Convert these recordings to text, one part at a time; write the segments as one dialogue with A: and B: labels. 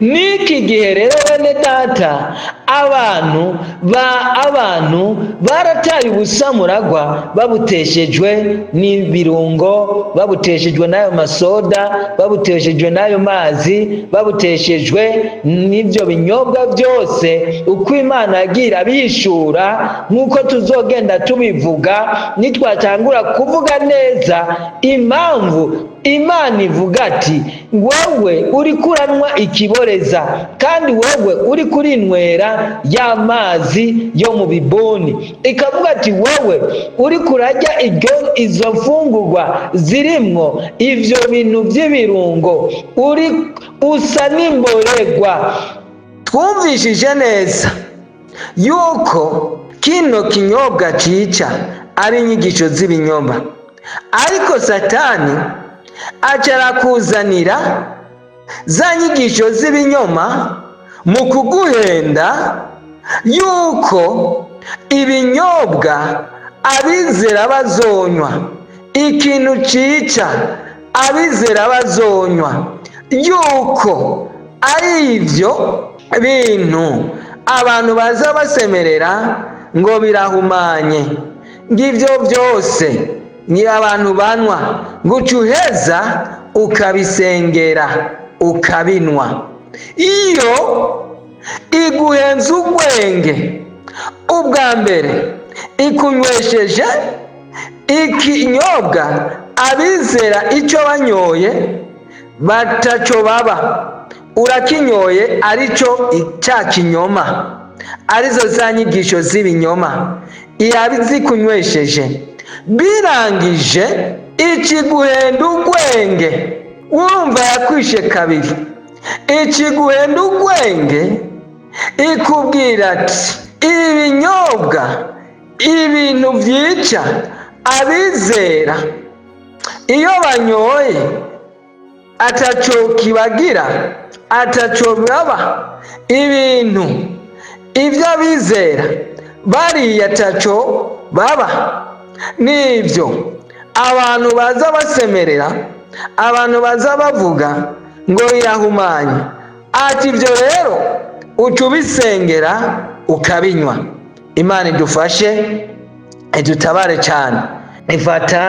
A: N'iki gihe rero, bene data, abantu ba abantu barataye ubusamuragwa, babuteshejwe n'ibirungo, babuteshejwe n'ayo masoda, babuteshejwe n'ayo mazi, babuteshejwe n'ibyo binyobwa byose. Uko Imana yagiye abishura, nk'uko tuzogenda tubivuga nitwatangura kuvuga neza impamvu Imana ivuga ati: "Wowe uri kuranywa ikiboreza, kandi wowe uri kurinywera ya mazi yo mu bibuni." Ikavuga ati: "Wowe uri kurarya izo mfungurwa zirimwo ivyo bintu by'ibirungo, uri usa n'imboregwa." Twumvishije neza yuko kino kinyobwa cica ari inyigisho z'ibinyoma, ariko Satani aca arakuzanira za nyigisho z'ibinyoma mu kuguhenda yuko ibinyobwa abizera bazonywa, ikintu cica abizera bazonywa, yuko ari ibyo bintu abantu baza basemerera ngo birahumanye, ngibyo byose ni abantu banywa, ngo uca uheza ukabisengera ukabinwa. Iyo iguhenze ubwenge, ubwa mbere ikunywesheje ikinyobwa abizera icyo banyoye bataco baba, urakinyoye, aricyo cya kinyoma, arizo za nyigisho z'ibinyoma iyazikunywesheje. Birangije ikiguhenda ubwenge, urumva yakwishe kabiri. Ikiguhenda ubwenge, ikubwira ati: "Ibi binyobwa, ibintu byica abizera iyo banyoye ataco kibagira, ataco baba, ibintu ibyo abizera bariya ataco baba." Nibyo abantu baza basemerera, abantu baza bavuga ngo birahumanye. Ati: "Ibyo rero uca ubisengera ukabinywa." Imana idufashe, idutabare cyane. Ifata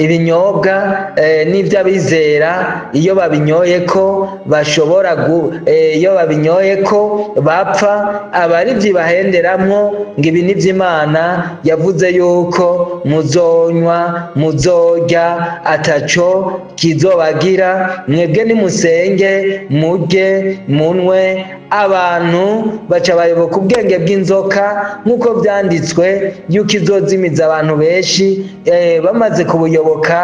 A: ibinyobwa n'iby'abizera iyo babinyoye ko bashobora, iyo babinyoye ko bapfa, abaribyi bahenderamwo ngo ibi ni by'Imana yavuze yuko muzonywa, muzorya, ataco kizobagira, mwebwe nimusenge, murye, munwe. Abantu baca bayoboka ubwenge bw'inzoka, nk'uko byanditswe yuko izozimiza abantu benshi. Bamaze kubuyoboka,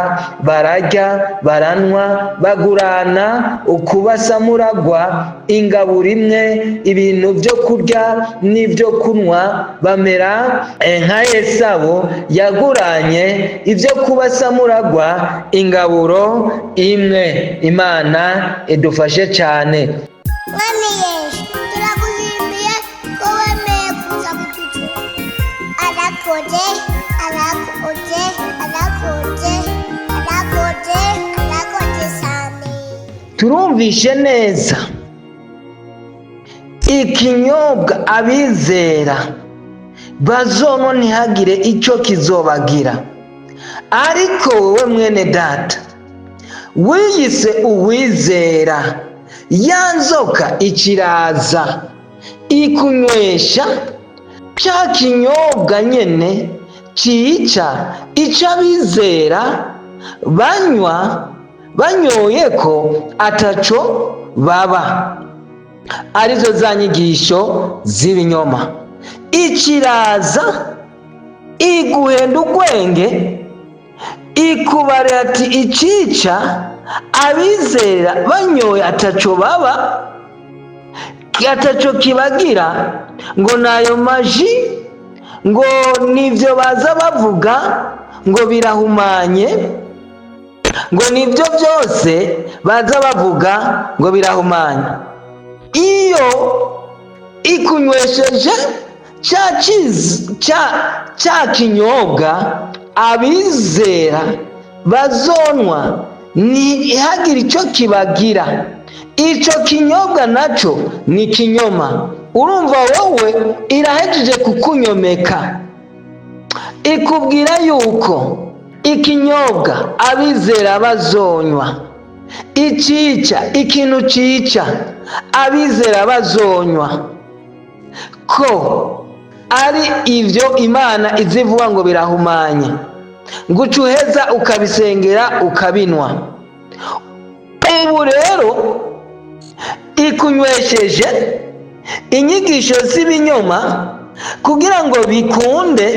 A: bararya, baranywa, bagurana ukubasamuragwa ingaburo imwe, ibintu byo kurya n'ibyo kunywa, bamera nka Esawu yaguranye ibyo kubasamuragwa ingaburo imwe. Imana idufashe cyane.
B: Mwami Yesu, turagushimiye ko wemeye kuza kututura. Arakoze, arakoze, arakoze, arakoze, arakoze cyane.
A: Turumvishe neza ikinyobwa abizera bazonywa ntihagire icyo kizobagira. Ariko wowe mwene data wiyise uwizera, ya nzoka ikiraza ikunywesha cya kinyobwa nyene cica icyo abizera banywa, banyoye ko ataco baba, arizo za nyigisho z'ibinyoma. Ikiraza iguhenda ubwenge, ikubarira ati: "Icica abizera banyoye ataco baba, ataco kibagira," ngo nayo maji, ngo nibyo baza bavuga ngo birahumanye, ngo nibyo byose baza bavuga ngo birahumanye. Iyo ikunywesheje cya kinyobwa abizera bazonwa ntihagire icyo kibagira. Icyo kinyobwa nacyo ni ikinyoma. Urumva wowe irahejeje kukunyomeka, ikubwira yuko ikinyobwa abizera bazonywa icica, ikintu cica abizera bazonywa, ko ari ibyo Imana izivuga ngo birahumanye, ngo uce uheza ukabisengera ukabinwa. Ubu rero ikunywesheje inyigisho z'ibinyoma kugira ngo bikunde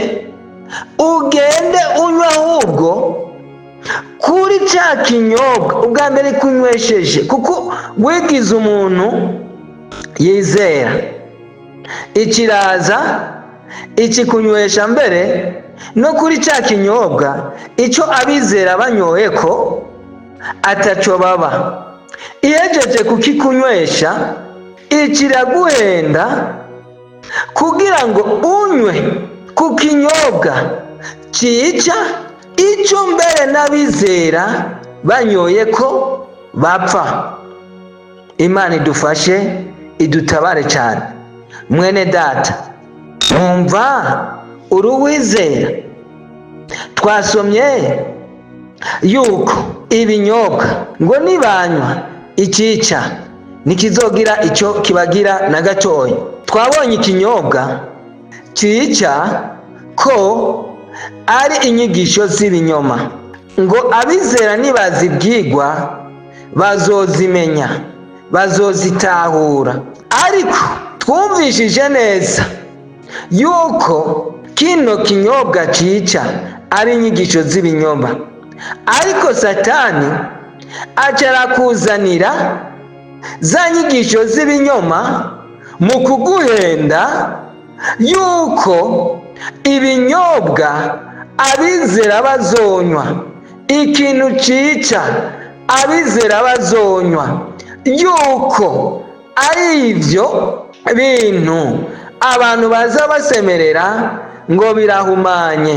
A: ugende unywa ahubwo kuri cya kinyobwa. Ubwa mbere ikunywesheje kuko wigize umuntu yizera, ikiraza ikikunywesha mbere no kuri cya kinyobwa icyo abizera banyoye ko ataco baba. Ihejeje kukikunywesha, ikiraguhenda kugira ngo unywe ku kinyobwa cyica, icyo mbere n'abizera banyoye ko bapfa. Imana idufashe, idutabare cyane. Mwene data, mwumva uruwizera, twasomye yuko ibinyobwa ngo nibanywa ikica ntikizogira icyo kibagira na gatoya. Twabonye ikinyobwa cyica ko ari inyigisho z'ibinyoma, ngo abizera nibazibwirwa bazozimenya, bazozitahura. Ariko twumvishije neza yuko kino kinyobwa cyica ari inyigisho z'ibinyoma, ariko Satani acarakuzanira za nyigisho z'ibinyoma mu kuguhenda yuko ibinyobwa abizera bazonywa, ikintu cyica abizera bazonywa, yuko ari ibyo bintu abantu baza basemerera ngo birahumanye,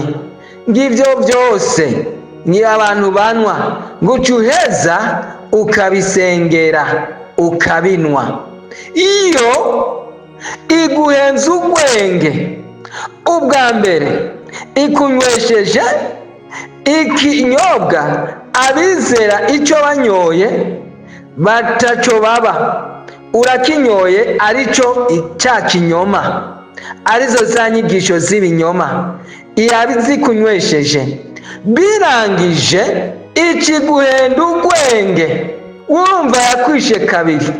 A: ngibyo byose ni abantu banywa, ngo uce uheza ukabisengera ukabinwa. Iyo iguhenze ubwenge, ubwa mbere ikunywesheje ikinyobwa abizera icyo banyoye bataco baba, urakinyoye aricyo cya kinyoma, arizo za nyigisho z'ibinyoma irazikunywesheje. Birangije ikiguhenda ubwenge, urumva yakwishe kabiri.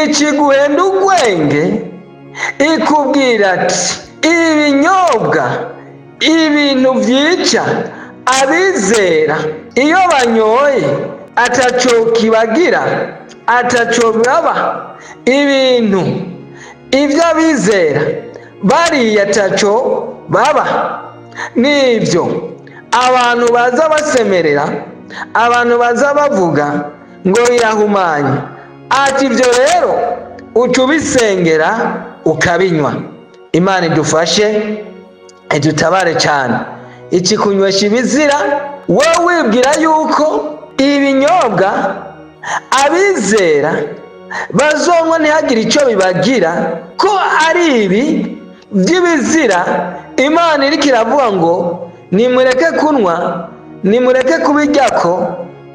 A: Ikiguhenda ubwenge ikubwira ati ibinyobwa, ibintu byica abizera iyo banyoye ataco kibagira, ataco baba, ibintu ibyo abizera bariye ataco baba. Nibyo abantu baza basemerera, abantu baza bavuga ngo birahumanye. Ati ibyo rero uca ubisengera ukabinywa. Imana idufashe, idutabare cyane. Ikikunywesha ibizira, wowe wibwira yuko ibinyobwa abizera bazonywa ntihagire icyo bibagira, ko ari ibi by'ibizira. Imana iriko iravuga ngo nimureke kunywa, nimureke kubiryako,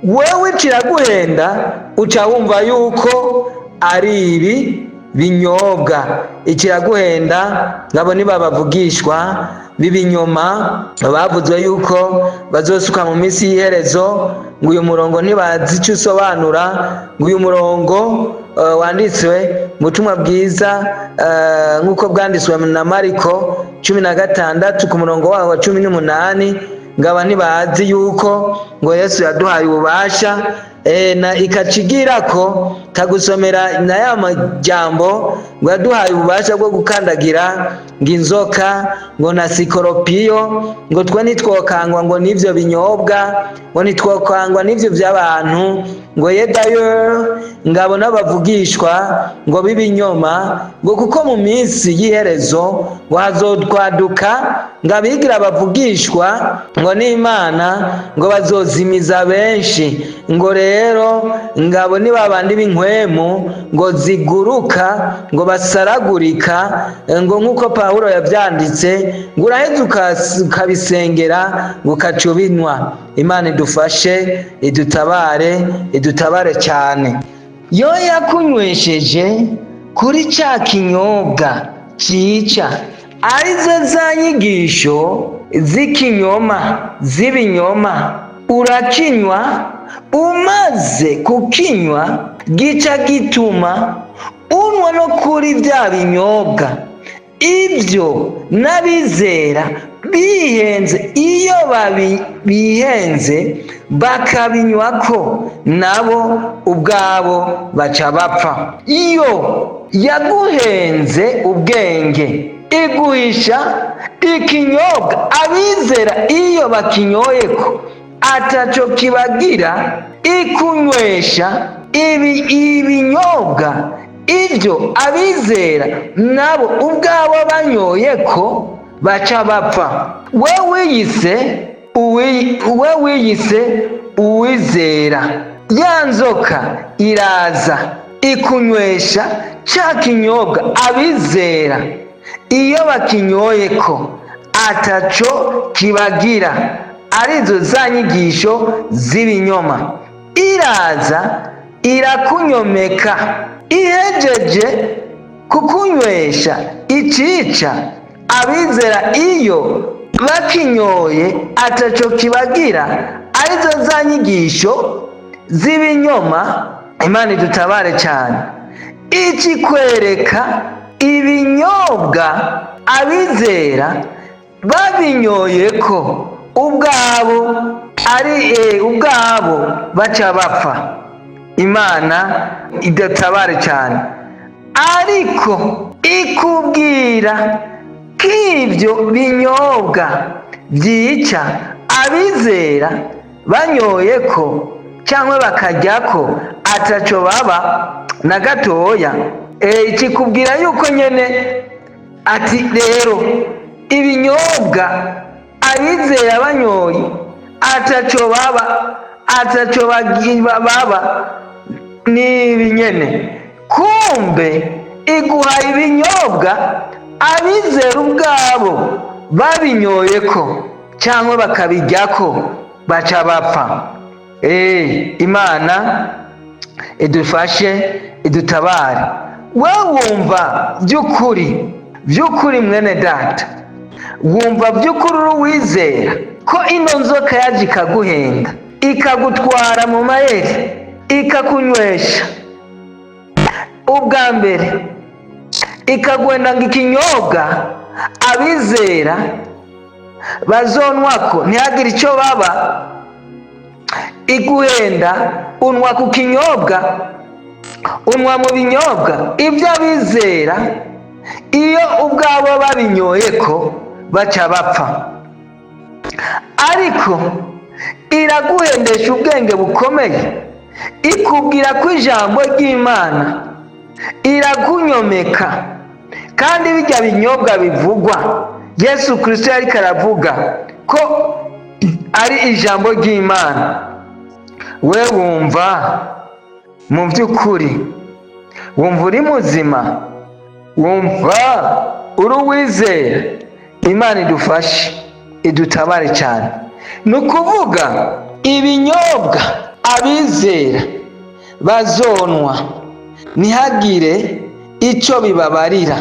A: wewe kiraguhenda uca wumva yuko ari ibi binyobwa. Ikiraguhenda ngabo nibabavugishwa b'ibinyoma bavuzwe yuko bazosuka mu minsi y'iherezo, ngo uyu murongo ntibazi icyo usobanura, ngo uyu murongo wanditswe mu butumwa bwiza nk'uko bwanditswe na Mariko 16 ku murongo waho wa 18, ngaba ntibazi yuko ngo Yesu yaduhaye ububasha. Na ikacigira ko kagusomera na ya majambo ngo yaduhaye ububasha bwo gukandagira ngo inzoka ngo na sikoropiyo, ngo twe ntitwokangwa ngo n'ivyo binyobwa, ngo ntitwokangwa n'ivyo by'abantu, ngo yedayo ngabo n'abavugishwa ngo b'ibinyoma, ngo kuko mu minsi y'iherezo ngo hazotwaduka ngo abigira bavugishwa ngo n'Imana ngo bazozimiza benshi, ngo rero Rero ngabo ni babandi b'inkwemu ngo ziguruka, ngo basaragurika, ngo nk'uko Pawulo yavyanditse, ngo uraheze ukabisengera ngo ukaca ubinywa. Imana idufashe, idutabare, idutabare cyane. Yo yakunywesheje kuri ca kinyobwa cica, arizo za nyigisho z'ikinyoma, z'ibinyoma, urakinywa. Umaze kukinywa, gica gituma unywa no kuri bya binyobwa. Ibyo n'abizera bihenze, iyo bihenze bakabinywako, nabo ubwabo baca bapfa. Iyo yaguhenze ubwenge, iguhisha ikinyobwa abizera iyo bakinyoyeko ataco kibagira, ikunywesha ibi ibinyobwa ibyo abizera nabo ubwabo banyoyeko baca bapfa. We wiyise uwizera, ya nzoka iraza ikunywesha ca kinyobwa abizera iyo bakinyoyeko ataco kibagira, arizo za nyigisho z'ibinyoma. Iraza irakunyomeka, ihejeje kukunywesha icica abizera iyo bakinyoye ataco kibagira, arizo za nyigisho z'ibinyoma. Imana idutabare cyane. Ikikwereka ibinyobwa abizera babinyoyeko ubwabo ari ubwabo baca bapfa. Imana idatabare cyane. Ariko ikubwira ko ibyo binyobwa byica abizera banyoye ko cyangwa bakajya ko ataco baba na gatoya. Ikikubwira yuko nyene ati rero ibinyobwa abizera banyoye ataco baba, ataco baba ni ibi nyene. Kumbe iguha ibinyobwa abizera ubwabo babinyoye ko cyangwa bakabijyako baca bapfa. Imana idufashe, idutabare. We wumva by'ukuri, by'ukuri, mwene data, wumva by'ukuri uri uwizera ko ino nzoka yaje ikaguhenda, ikagutwara mu mayeri, ikakunywesha ubwa mbere, ikagwenda ngo ikinyobwa abizera bazonwako ntihagire icyo baba, iguhenda unwa ku kinyobwa, unwa mu binyobwa ibyo abizera iyo ubwabo babinyoye ko baca bapfa. Ariko iraguhendesha ubwenge bukomeye, ikubwira ko ijambo ry'Imana, irakunyomeka, kandi bijya binyobwa bivugwa Yesu Kirisito yariko aravuga ko ari ijambo ry'Imana. We wumva mu by'ukuri, wumva uri muzima, wumva uri uwizera? Imana idufashe, idutabare cyane. Ni ukuvuga ibinyobwa abizera bazonwa ntihagire icyo bibabarira,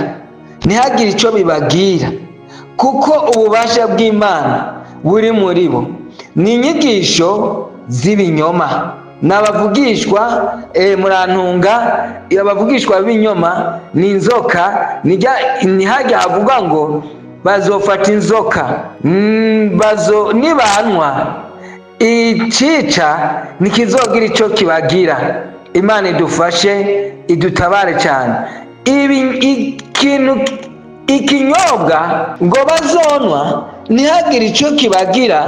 A: ntihagire icyo bibagira, kuko ububasha bw'Imana buri muri bo, ni inyigisho z'ibinyoma n'abavugishwa. Murantunga, abavugishwa b'ibinyoma ni inzoka. Ntihajya havuga ngo bazofata inzoka, bazo nibanwa icica ntikizogira icyo kibagira. Imana idufashe, idutabare cyane. Ibi ikintu ikinyobwa ngo bazonwa ntihagire icyo kibagira,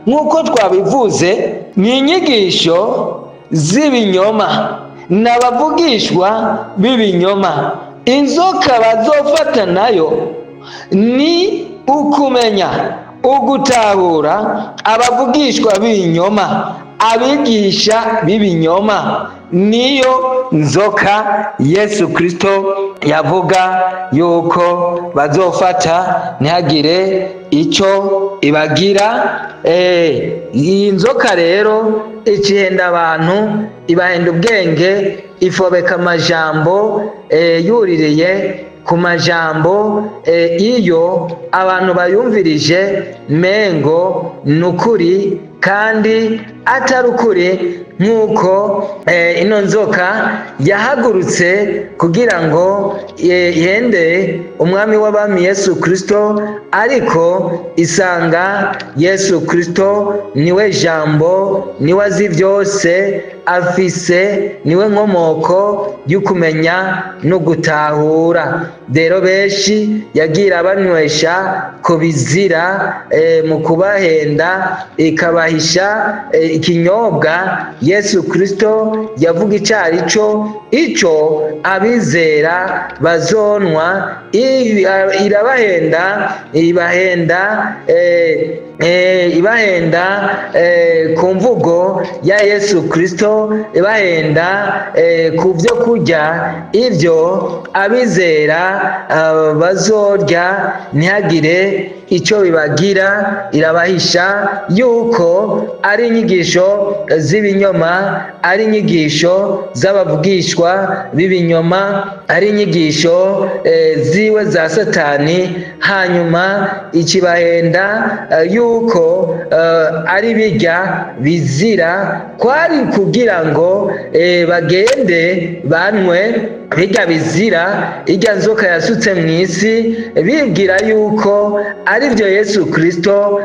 A: nk'uko twabivuze, ni inyigisho z'ibinyoma n'abavugishwa b'ibinyoma. Inzoka bazofata nayo ni ukumenya, ugutahura abavugishwa b'ibinyoma. Abigisha b'ibinyoma niyo nzoka Yesu Kristo yavuga yuko bazofata ntihagire icyo ibagira. Iyi nzoka rero ikihenda abantu, ibahenda ubwenge, ifobeka amajambo yuririye ku majambo. Iyo abantu bayumvirije mengo ni ukuri kandi atari ukuri, nk'uko ino nzoka yahagurutse kugira ngo ihende umwami w'abami Yesu Kristo, ariko isanga Yesu Kristo niwe jambo, niwe azi byose, afise niwe nkomoko y'ukumenya no gutahura. Rero benshi yagira abanywesha ku bizira mu kubahenda, ikabahisha ikinyobwa Yesu Kristo yavuga icyo cyo, icyo abizera bazonwa. Irabahenda, ibahenda, ibahenda ku mvugo ya Yesu Kristo, ibahenda ku byo kurya, ibyo abizera bazorya ntihagire icyo bibagira. Irabahisha yuko ari inyigisho z'ibinyoma, ari inyigisho z'abavugishwa b'ibinyoma, ari inyigisho ziwe za Satani. Hanyuma ikibahenda yuko ari bijya bizira, kwari kugira ngo bagende banywe bijya bizira ijya nzoka yasutse mu isi, bibwira yuko ari byo Yesu Kristo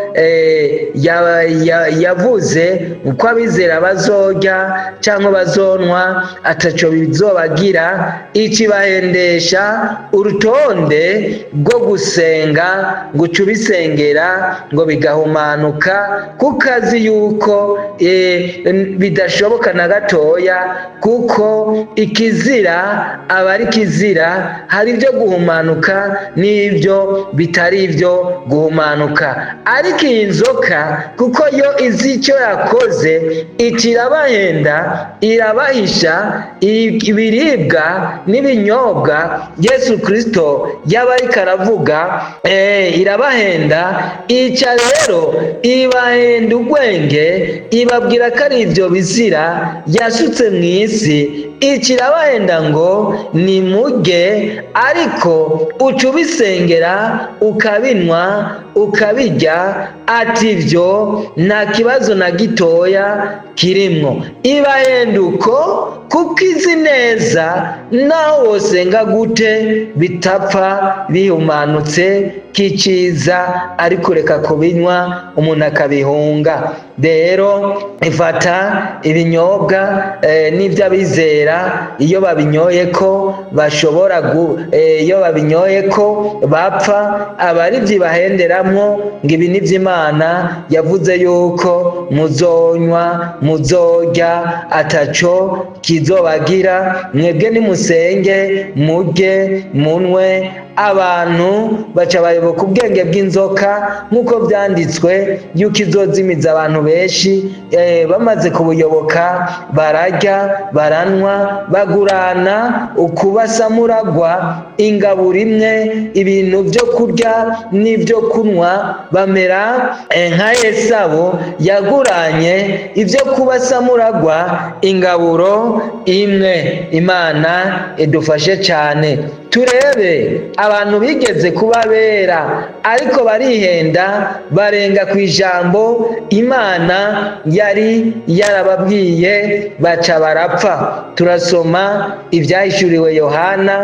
A: yavuze uko abizera bazorya cyangwa bazonwa ataco bizobagira. Ikibahendesha urutonde rwo gusenga, ngo uce ubisengera ngo bigahumanuka, kuko azi yuko bidashoboka na gatoya, kuko ikizira aba ari kizira. Hari ibyo guhumanuka n'ibyo bitari ibyo guhumanuka. Ariko iyi nzoka, kuko yo izi icyo yakoze, ikirabahenda, irabahisha ibiribwa n'ibinyobwa Yesu Kristo yaba ariko aravuga. Irabahenda, ica rero ibahenda ubwenge, ibabwira ko ari ibyo bizira yasutse mu isi. Ikirabahenda ngo nimurye, ariko uca ubisengera, ukabinywa, ukabirya, ati ibyo nta kibazo na gitoya kirimwo. Ibahenda uko kuko izi neza naho wosenga gute bitapfa bihumanutse, kiciza ari kureka kubinywa, umuntu akabihunga. Rero ifata ibinyobwa n'iby'abizera, iyo babinyoye ko bashobora, iyo babinyoye ko bapfa, aba ari byibahenderamwo ngo ibi ni by'Imana yavuze yuko muzonywa, muzorya, ataco kizobagira, mwebwe nimusenge, murye, munwe. Abantu baca bayoboka ubwenge bw'inzoka, nk'uko byanditswe yuko izozimiza abantu benshi. Bamaze kubuyoboka, bararya, baranywa, bagurana ukubasamuragwa ingaburo imwe, ibintu byo kurya n'ibyo kunywa, bamera nka Esawu yaguranye ibyo kubasamuragwa ingaburo imwe. Imana idufashe cyane. Turebe abantu bigeze kuba bera, ariko barihenda, barenga ku ijambo Imana yari yarababwiye, baca barapfa. Turasoma Ibyahishuriwe Yohana,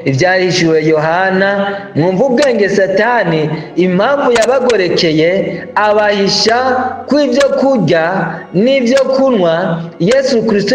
A: Ibyahishuriwe Yohana, mwumva ubwenge Satani impamvu yabagorekeye, abahisha ku ibyo kurya n'ibyo kunywa Yesu Kristo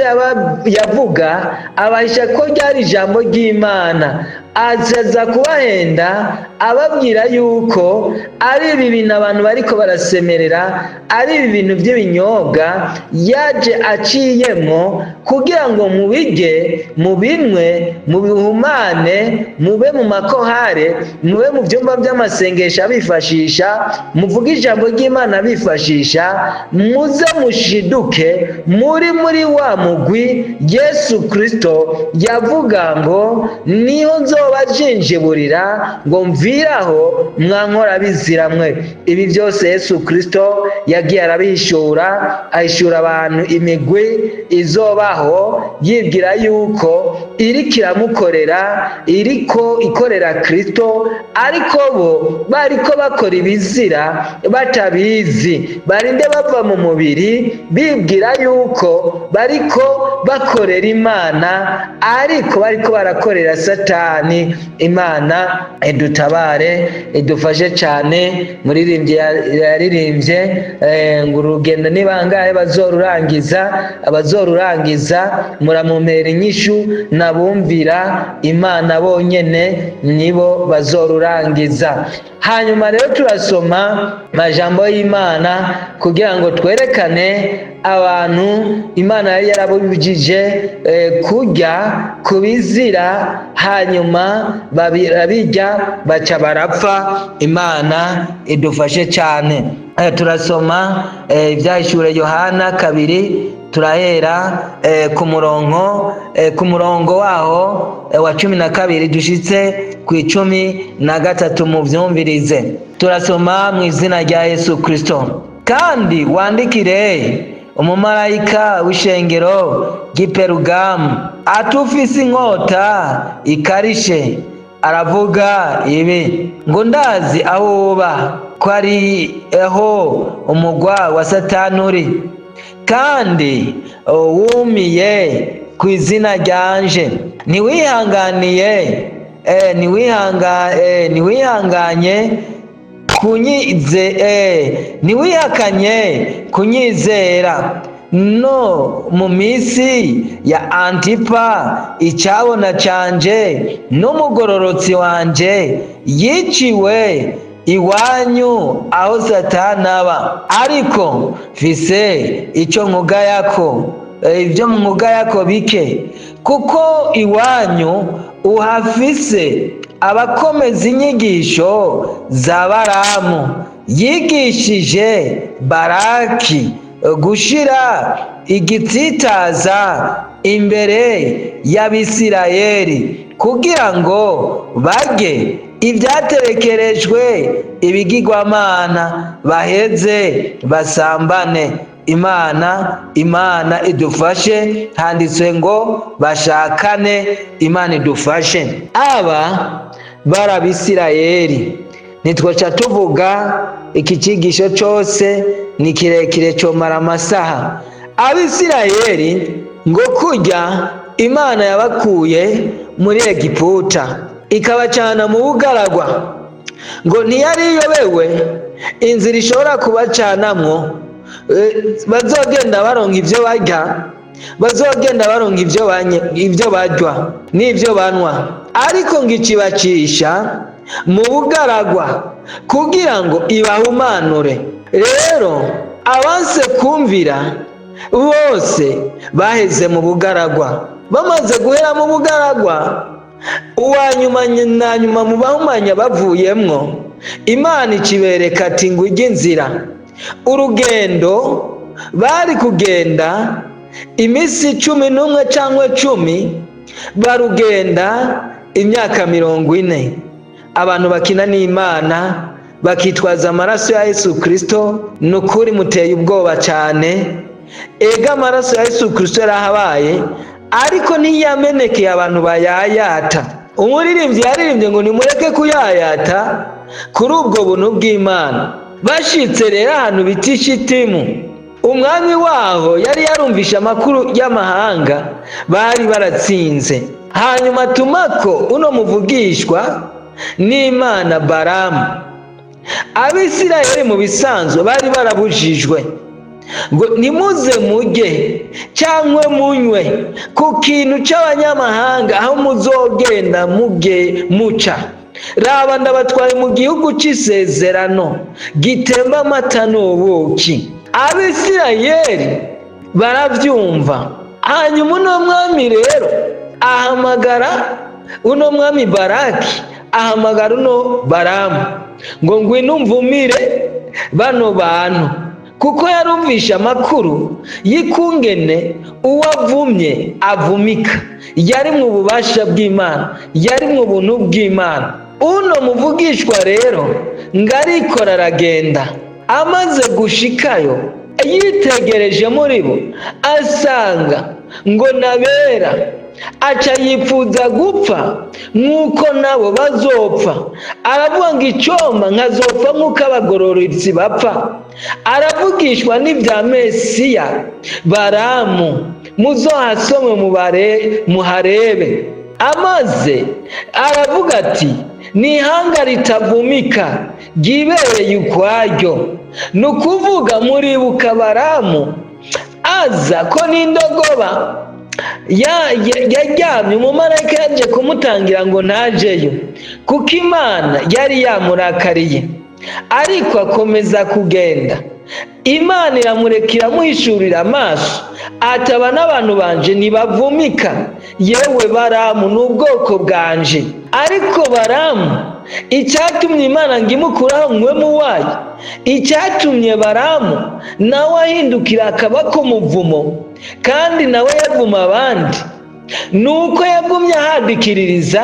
A: yavuga, abahisha ko ryari ijambo ry'Imana. Azaza kubahenda ababwira yuko ari ibi bintu abantu bariko barasemerera, ari ibi bintu by'ibinyobwa yaje aciyemwo kugira ngo mubirye, mubinwe, mubihumane, mube mu makohare, mube mu byumba by'amasengesho abifashisha, muvuge ijambo ry'Imana bifashisha, muze mushiduke muri wa mugwi Yesu Kristo yavuga ngo niho nzobajinjiburira ngo mviraho mwankora biziramwe. Ibi byose Yesu Kristo yagiye arabihishura, ahishura abantu imigwi izobaho yibwira yuko iriko iramukorera, iriko ikorera Kristo, ariko bo bariko bakora ibizira batabizi, barinde bava mu mubiri bibwira yuko bariko bakorera Imana, ariko bariko barakorera Satani. Imana idutabare, idufashe cyane. Muririmbyi yaririmbye ngo urugendo ni bangahe bazorurangiza? Abazorurangiza muramumpera inyishu, nabumvira Imana bonyene nibo bazorurangiza. Hanyuma rero turasoma amajambo y'Imana kugira ngo twerekane abantu Imana yari yarabujije kurya ku bizira, hanyuma babirya baca barapfa. Imana idufashe cyane. Turasoma Ibyahishuwe Yohana 2, turahera ku murongo waho wa 12 dushitse ku 13. Muvyumvirize, turasoma mu izina rya Yesu Kristo. Kandi wandikire umumarayika w'ishengero ry'i Perugamu ati: ufise inkota ikarishe aravuga ibi ngo: ndazi aho uba, ko ari aho umugwa wa Satani uri, kandi wumiye ku izina ryanje, ntiwihanganiye ntiwihanganye kunyize ntiwihakanye kunyizera no mu minsi ya Antipa, icyabona canje n'umugororotsi wanje, yiciwe iwanyu aho Satani aba. Ariko mfise icyo nkugayako, ibyo nkugayako bike, kuko iwanyu uhafise abakomeza inyigisho za Baramu, yigishije Baraki gushira igitsitaza imbere y'Abisirayeli kugira ngo barye ibyaterekerejwe ibigirwamana, baheze basambane. Imana idufashe. Handitswe ngo bashakane. Imana idufashe. Aba bari Abisirayeli. Ntitwoca tuvuga iki cyigisho cyose, ni kirekire, comara amasaha. Abisirayeli ngo kurya Imana yabakuye muri Egiputa ikabacana mu bugaragwa, ngo ntiyari iyobewe inzira ishobora kubacanamwo, bazogenda baronka ibyo barya, bazogenda baronka ibyo barya n'ibyo banywa, ariko ngo ikibacisha mu bugaragwa kugira ngo ibahumanure. Rero abanse kumvira bose baheze mu bugaragwa. Bamaze guhera mu bugaragwa, uwa nyuma na nyuma mu bahumanya bavuyemwo, Imana ikibereka ati: ngo ujye inzira. Urugendo bari kugenda iminsi 11 cyangwa 10, barugenda imyaka 40. Abantu bakina n'Imana, bakitwaza amaraso ya Yesu Kristo, ni ukuri muteye ubwoba cyane. Ega amaraso ya Yesu Kristo yarahabaye, ariko ntiyamenekeye abantu bayayata. Umuririmbyi yaririmbye ngo nimureke kuyayata kuri ubwo buntu bw'Imana. Bashitse rero ahantu bita Ishitimu, umwami waho yari yarumvishe amakuru y'amahanga bari baratsinze, hanyuma atumako uno muvugishwa n'Imana Baramu. Abisirayeli mu bisanzwe bari barabujijwe. Ngo nimuze mujye cyangwa munywe ku kintu cy'abanyamahanga aho muzogenda muge muca. Raba, ndabatwaye mu gihugu cy'isezerano gitemba amata n'ubuki. Abisirayeli barabyumva. Hanyuma uno mwami rero ahamagara uno mwami Baraki, ahamagara uno Baramu ngo ngwino umvumire bano bantu, kuko yarumvishe amakuru y'ikungene uwavumye avumika. Yari mu bubasha bw'Imana, yari mu buntu bw'Imana. Uno muvugishwa rero ngo arikora aragenda. Amaze gushikayo, yitegereje muri bo asanga ngo nabera, aca yifuza gupfa nk'uko nabo bazopfa. Aravuga ngo icyoma nkazopfa nk'uko abagororotsi bapfa. Aravugishwa n'ibya Mesiya. Baramu muzohasome, muharebe. Amaze aravuga ati: "Ni ihanga ritavumika, ryibereye ukwaryo." Ni ukuvuga, muribuka Baramu aza ko n'indogoba yaryamye, umumarayika yaje kumutangira ngo ntajeyo kuko Imana yari yamurakariye, ariko akomeza kugenda. Imana iramureka, iramuhishurira amaso, ataba n'abantu banje ntibavumika. Yewe Baramu, ni ubwoko bwanje. Ariko Baramu, icyatumye Imana ngo imukuraho mwemu wayo, icyatumye Baramu nawe ahindukira akaba ku muvumo kandi nawe yavuma abandi, ni uko yagumye ahadikiririza,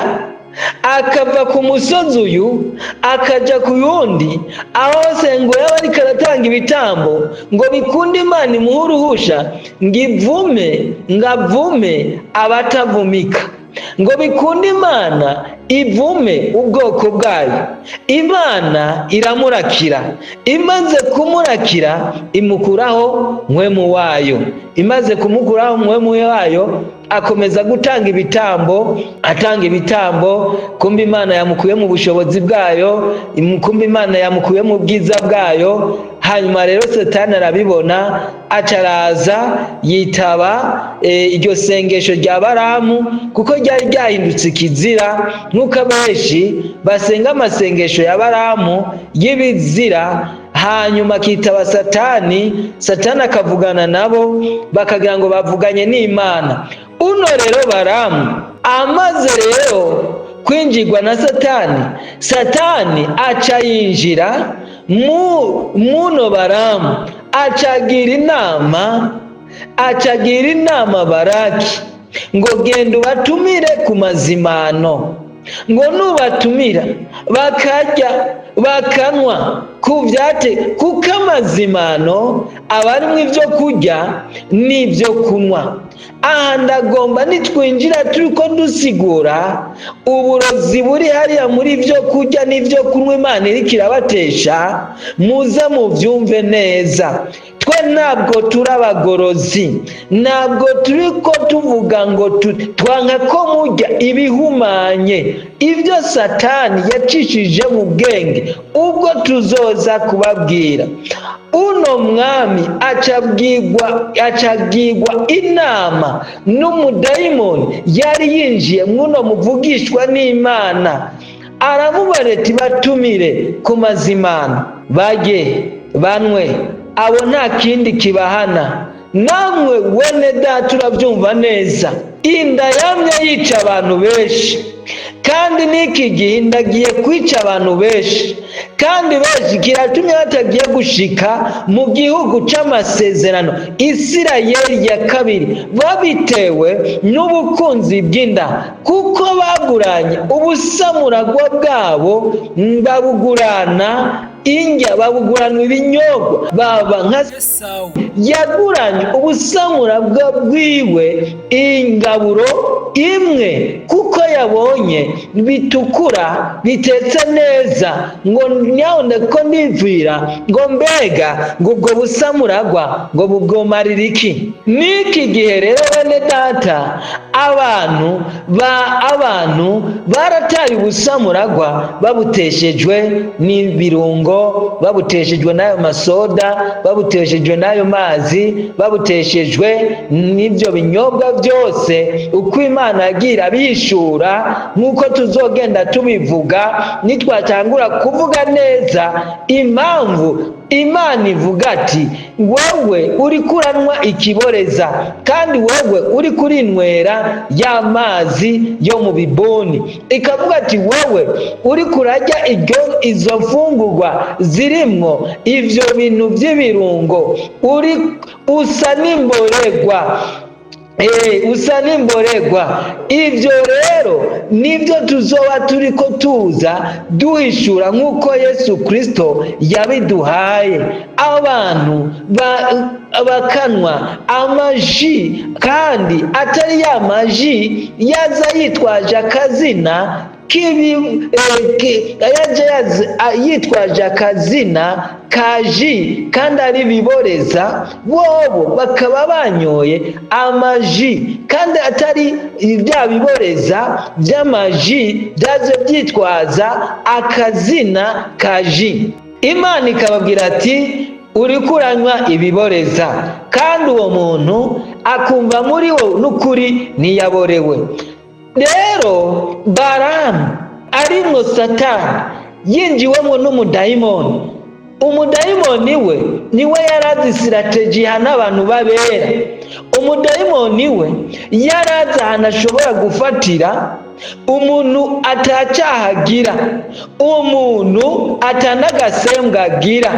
A: akava ku musozi uyu akajya ku yundi, aho hose ngo yaba ariko aratanga ibitambo ngo bikunde Imana imuhe uruhusha ngo ivume, ngo avume abatavumika, ngo bikunde Imana ivume ubwoko bwayo. Imana iramurakira. Imaze kumurakira, imukuraho mwemu wayo. Imaze kumukuraho mwemu wayo, akomeza gutanga ibitambo, atanga ibitambo. Kumbe Imana yamukuye mu bushobozi bwayo, kumbe Imana yamukuye mu bwiza bwayo. Hanyuma rero Satani arabibona, acaraza yitaba iryo sengesho rya Baramu, kuko ryari ryahindutse ikizira, nk'uko abenshi basenga amasengesho ya Baramu y'ibizira. Hanyuma akitaba Satani, Satani akavugana nabo, bakagira ngo bavuganye n'Imana. Uno rero Baramu amaze rero kwinjirwa na Satani, Satani aca yinjira mu muno Baramu, acagira inama Baraki ngo: "Genda ubatumire ku mazimano, ngo nubatumira bakarya bakanywa ku byate, kuko amazimano aba arimo ibyo kurya n'ibyo kunywa." Aha ndagomba nitwinjira turi ko dusigura uburozi buri hariya muri byo kurya n'ibyo kunywa Imana iriko irabatesha, muze mubyumve neza. Twe ntabwo turi abagorozi, ntabwo turi ko tuvuga ngo twanka ko murya ibihumanye, ibyo Satani yacishije mu bwenge, ubwo tuzoza kubabwira. Uno mwami acabwirwa inama n'umudayimoni yari yinjiye mw'uno muvugishwa n'Imana. Aramubara ati: "Batumire ku mazimano, bajye banwe, abo nta kindi kibahana." Namwe wene data, urabyumva neza, inda yamye yica abantu benshi, kandi n'iki gihe inda agiye kwica abantu benshi, kandi benshi kiratumye batagiye gushika mu gihugu c'amasezerano, Isirayeli ya kabiri, babitewe n'ubukunzi bw'inda, kuko baguranye ubusamuragwa bwabo, babugurana indya, babugurana ibinyobwa, baba nka
C: Esawu.
A: Yaguranye ubusamuragwa bwiwe ingaburo imwe, kuko yabonye bitukura bitetse neza, ngo nyabone ko ndivira, ngo mbega ngo ubwo busamuragwa ngo bubwomarira iki? N'iki gihe rero, bene data, Abantu ba abantu barataye ubusamuragwa, babuteshejwe n'ibirungo, babuteshejwe n'ayo masoda, babuteshejwe n'ayo mazi, babuteshejwe n'ibyo binyobwa byose. Uko Imana yagiye abishura, nk'uko tuzogenda tubivuga nitwatangura kuvuga neza impamvu Imana ivuga ati: "Wowe uri kuranywa ikiboreza, kandi wowe uri kurinywera ya mazi yo mu bibuni." Ikavuga ati: "Wowe uri kurarya izo mfungurwa zirimwo ivyo bintu by'ibirungo, uri usa n'imboregwa, usa n'imboregwa." Ibyo rero nibyo tuzoba turiko tuza duhishura nk'uko Yesu Kristo yabiduhaye. Abantu bakanwa amaji, kandi atari ya maji yaza yitwaje akazina kibi, yaje yitwaje akazina ka ji kandi ari biboreza. Bobo bakaba banyoye amaji kandi atari bya biboreza by'amaji byaje byitwaza akazina ka ji. Imana ikababwira ati: "Uriko uranywa ibiboreza." Kandi uwo muntu akumva muri wo n'ukuri ntiyaborewe. Rero Baramu arimwo Satani, yinjiwemo n'umudayimoni. Umudayimoni we niwe yarazi stratégie ihana abantu babera. Umudayimoni we yarazi ahantu ashobora gufatira umuntu atacyaha agira, umuntu atan'agasembwa agira,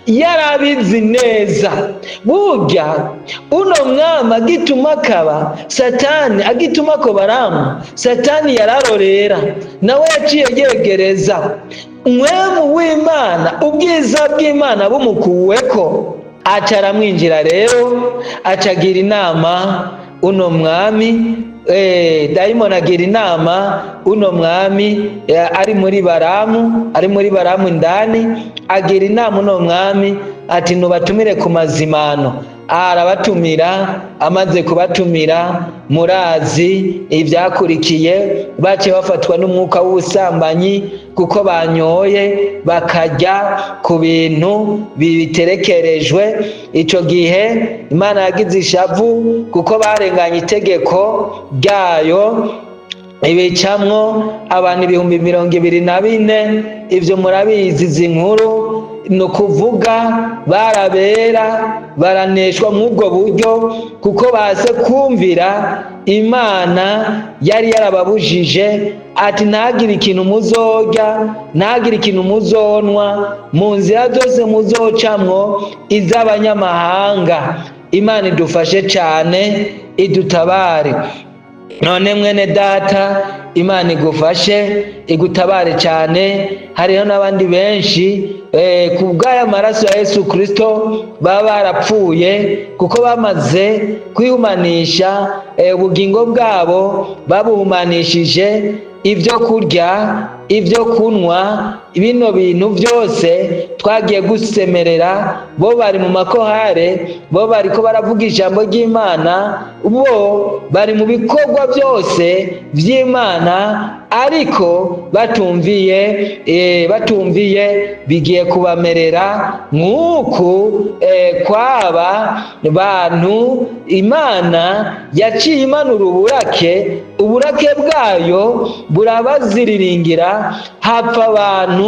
A: yarabizi neza. Burya uno mwami agituma akaba Satani agituma ko Baramu, Satani yararorera, nawe yaciye yegereza umwemu w'Imana, ubwiza bw'Imana bumukuweko, aca aramwinjira. Rero acagira inama uno mwami, dayimoni agira inama uno mwami, ari muri Baramu, ari muri Baramu indani. Agira inama uno mwami ati: "Nubatumire ku mazimano." Arabatumira. Amaze kubatumira, murazi ibyakurikiye: baciye bafatwa n'umwuka w'ubusambanyi, kuko banyoye bakarya ku bintu biterekerejwe. Icyo gihe Imana yagize ishavu kuko barenganye itegeko ryayo, ibicamwo abantu 24,000. Ibyo murabizi izi nkuru. Ni ukuvuga barabera baraneshwa mw'ubwo buryo, kuko base kumvira Imana yari yarababujije ati: "Ntagire ikintu muzorya, ntagire ikintu muzonwa mu nzira zose muzocamwo iz'abanyamahanga." Imana idufashe cyane, idutabare. None mwene data, Imana igufashe, igutabare cyane. Hariho n'abandi benshi ku bw'aya maraso ya Yesu Kirisito baba barapfuye, kuko bamaze kwihumanisha ubugingo bwabo, babuhumanishije ibyo kurya, ibyo kunywa, bino bintu byose twagiye gusemerera. Bo bari mu makorale, bo bariko baravuga ijambo ry'Imana, bo bari mu bikorwa byose by'Imana, ariko batumviye, batumviye, bigiye kubamerera nk'uku kwaba bantu Imana yaciye imanura uburake. Uburake bwayo burabaziriringira, hapfa abantu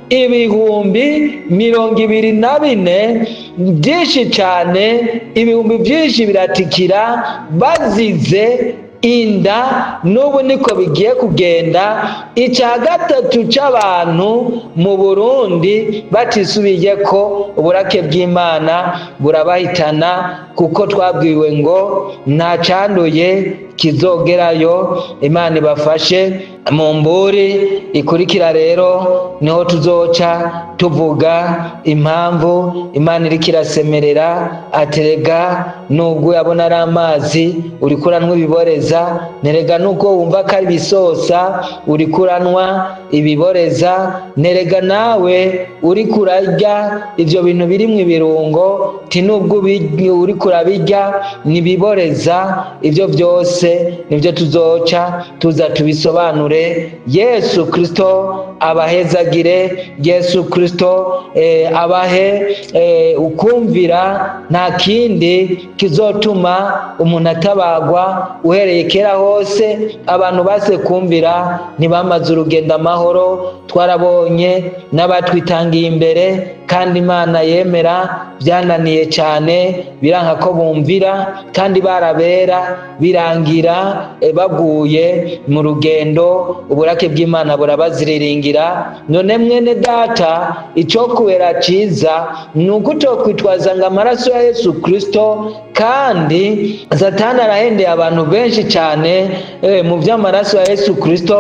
A: 24,000, byinshi cyane, ibihumbi byinshi biratikira bazize inda. N'ubu niko bigiye kugenda, icya gatatu cy'abantu mu Burundi batisubiye ko uburake bw'Imana burabahitana, kuko twabwiwe ngo nta cyanduye kizogerayo. Imana ibafashe. Mu mburi ikurikira rero niho tuzoca tuvuga impamvu Imana iriko irasemerera aterega: "Nubwo uyabona ari amazi, uriko uranywa ibiboreza. Nerega nubwo wumva ko ari ibisosa, uriko uranywa ibiboreza. Nerega nawe uriko urarya ivyo bintu birimwo ibirungo, ti nubwo uriko urabirya nibiboreza." Ivyo byose. byose nibyo tuzoca tuza tubisobanure. Yesu Kristo abahezagire, Yesu Kristo abahe ukumvira. Nta kindi kizotuma umuntu atabagwa. Uhereye kera hose abantu base kumvira ntibamaze urugendo amahoro. Twarabonye n'abatwitangiye imbere, kandi Imana yemera byananiye cyane, biranka ko bumvira, kandi barabera, birangira baguye mu rugendo, uburake bw'Imana burabaziriringira. None mwene data, icyo kubera cyiza ni ugutokwitwaza ngo amaraso ya Yesu Kristo, kandi Satani arahendeye abantu benshi cyane mu by'amaraso ya Yesu Kristo,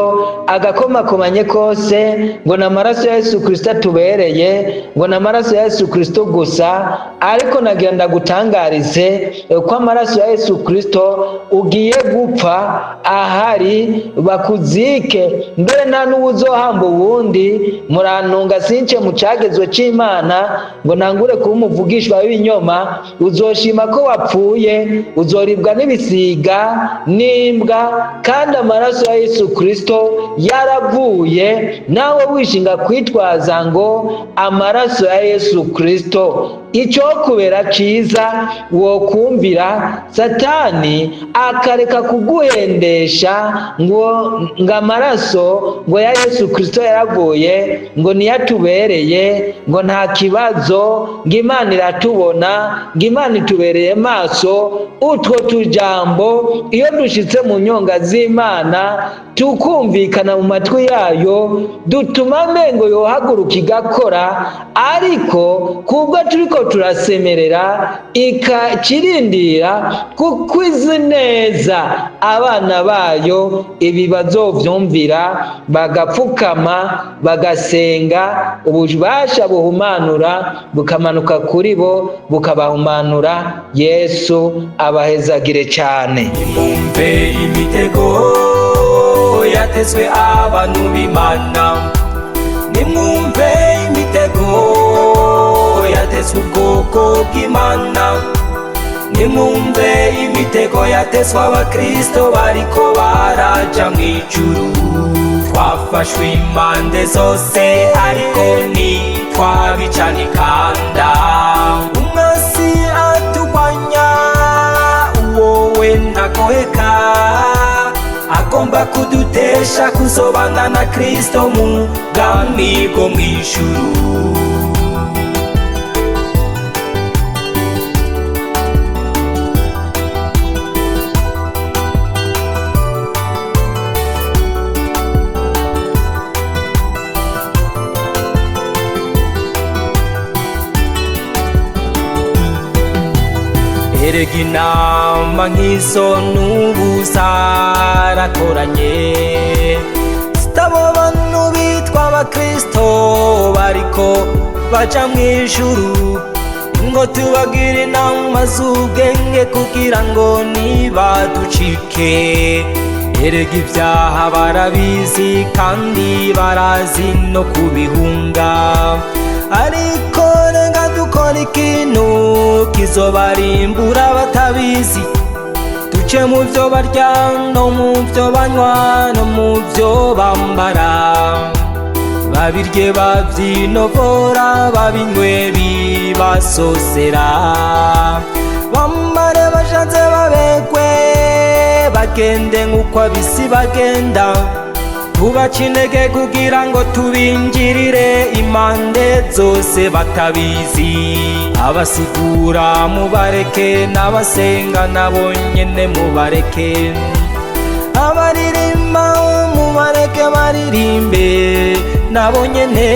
A: agakomakomanye kose ngo ni amaraso ya Yesu Kristo atubereye, ngo ni amaraso ya Yesu Kristo gusa. Ariko nagira ndagutangarize ko amaraso ya Yesu Kristo ugiye gupfa ahari bakuzike, mbere nta n'uwuzohamba uwundi. Murantunga since mu cagezwe c'Imana ngo nangure kuba umuvugishwa w'ibinyoma. Uzoshima ko wapfuye, uzoribwa n'ibisiga n'imbwa, kandi amaraso ya Yesu Kristo yaravuye. Nawe wishinga kwitwaza ngo amaraso ya Yesu Kristo, icyo kubera cyiza wokumvira Satani akareka kuguhendesha ngo amaraso ngo ya Yesu Kristo yaravuye, ngo niyatubereye, ngo nta kibazo, ngo Imana iratubona, ngo Imana itubereye maso. Utwo tujambo iyo dushitse mu nyonga z'Imana tukumvikana mu matwi yayo, dutuma amengo yohaguruka igakora. Ariko kubwo turiko turasemerera ikakirindira, kuko izi neza abana bayo ibi bazovyumvira, bagapfukama bagasenga, ububasha buhumanura bukamanuka kuri bo bukabahumanura. Yesu abahezagire cyane.
C: Nimwumve imitego yatezwe abantu b'Imana, nimwumve imitego yatezwe ubwoko bw'Imana, nimwumve imitego yatezwe abakristo bariko baraja mw'ijuru. Twafashwe impande zose ariko ntitwabicanikanda, umwasi atugwanya wowe ntagoheka, agomba kudutesha kuzobana na Kristo mu bwami bwo mw'ijuru. Erega inama nk'izo n'ubu zarakoranye, zitabo bantu bitwa abakristo bariko baja mw'ijuru, ngo tubagire inama z'ubwenge kugira ngo ntibaducike. Erega ibyaha barabizi kandi barazi no kubihunga, ariko reka dukora ikintu kizobarimbura batabizi. Duce mu byo barya no mu byo banywa no mu byo bambara, babirye babyinovora babinywe bibasosera, bambare bashatse babekwe, bagende nk'uko abisi bagenda, tubaca intege kugira ngo tubinjirire impande zose batabizi. Abasigura mubareke, n'abasenga nabo nyene mubareke, abaririmba mubareke baririmbe nabo nyene,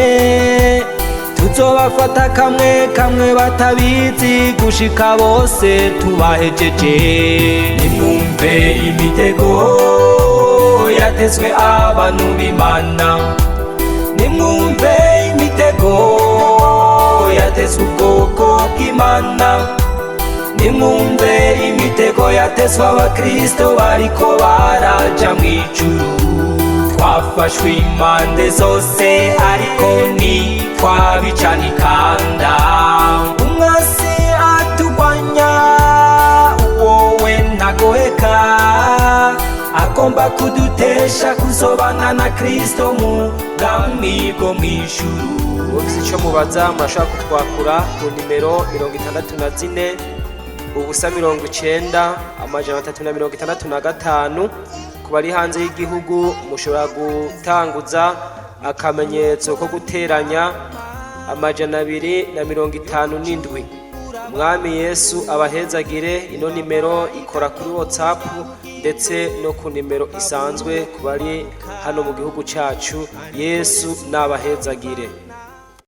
C: tuzobafata kamwe kamwe batabizi gushika bose tubahejeje. Nimwumve imitego yatezwe abantu b'Imana, nimwumve imitego yatezwe ubwoko bw'Imana, nimwumve imitego yatezwe abakristo bariko baraja mw'ijuru. Twafashwe impande zose ariko ntitwabicanikanda, umwasi atugwanya wowe ntagoheka, Agomba kudutesha kuzobana na Kristo mu bwami bwo mw'ijuru.
D: Ufite icyo mubaza, murashobora kutwakura ku nimero 64 0 90 365. Ku bari hanze y'igihugu, mushobora gutanguza akamenyetso ko guteranya 257. Umwami Yesu abahezagire. Ino nimero ikora kuri WhatsApp ndetse no ku nimero isanzwe ku bari hano mu gihugu cyacu. Yesu nabahezagire.